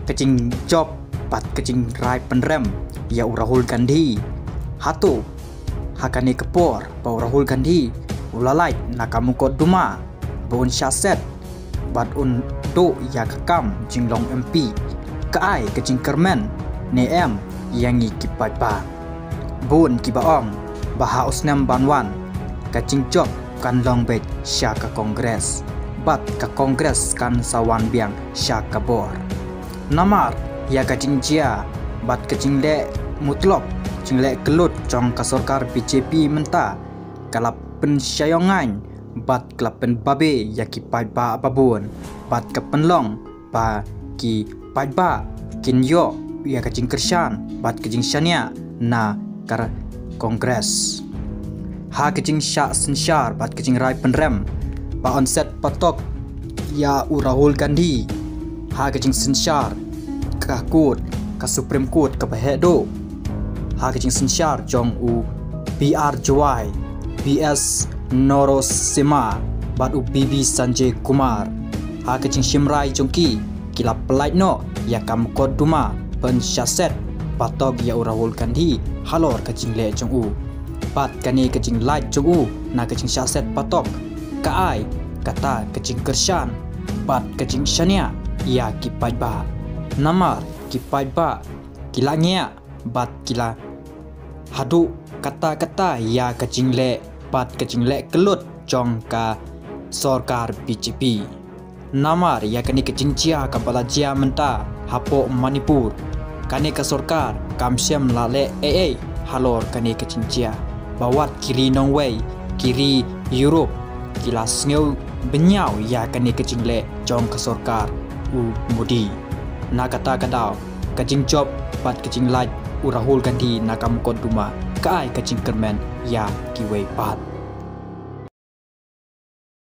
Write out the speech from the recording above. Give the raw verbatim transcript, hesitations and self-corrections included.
ka jingjop bad ka jingrai pynrem ïa u Rahul Gandhi. Hato ha kane ka por ba u Rahul Gandhi u la lait na ka mukotduma ba un shah set bad un duh ïa ka kam jinglong M P, ka ai ka jingkyrmen ne em ïa ngi ki paidbah? Bun kiba ong ba ha u snem ban wan ka jingjop kan long beit sha ka Congress, bad ka Congress kan sa wan biang sha ka bor. Namar ïa ka jingjia bad ka jingleh mutlop, jingleh kyllut jong ka sorkar B J P mynta ka la pynshai ïong ngaiñ bad ka la pynbabe ïa ki paidbah babun, bad ka pynlong ba ki paidbah kin ïoh ïa ka jingkyrshan bad ka jingshaniah na ka Congress. Ha ka jingshah synshar bad ka jingrai pynrem ba un set patok ïa u Rahul Gandhi ha ka jingsynshar ka court, ka Supreme Court kaba heh duh, ha ka jingsynshar jong u B R Jowai, B S Narasimha bad u B B Sanjay Kumar. Ha ka jingshim rai jong ki, ki la pyllait noh ïa ka mukotduma ban shah set patok ïa u Rahul Gandhi halor ka jingleh jong u. Bad kane ka jinglait jong u na ka jingshah set patok ka ai kata ka jingkyrshan bad ka jingshaniah ïa ki paidbah. Namar ki paidbah ki la ngiah bad ki la haduh katta katta ïa ka jingleh bad ka jingleh kyllut jong ka sorkar B J P. Namar ïa kane ka jingjia kaba la jia mynta hapoh Manipur, kane ka sorkar kam shym la leh ei ei halor kane ka jingjia. Ba wat ki ri nongwei, ki ri Europe, ki la sngew bynñiaw ïa kane ka jingleh jong ka sorkar u Modi. Na kata ka daw, ka jingjop bad ka jinglait u Rahul Gandhi na ka mukotduma ka ai ka jingkyrmen ïa kiwei pat.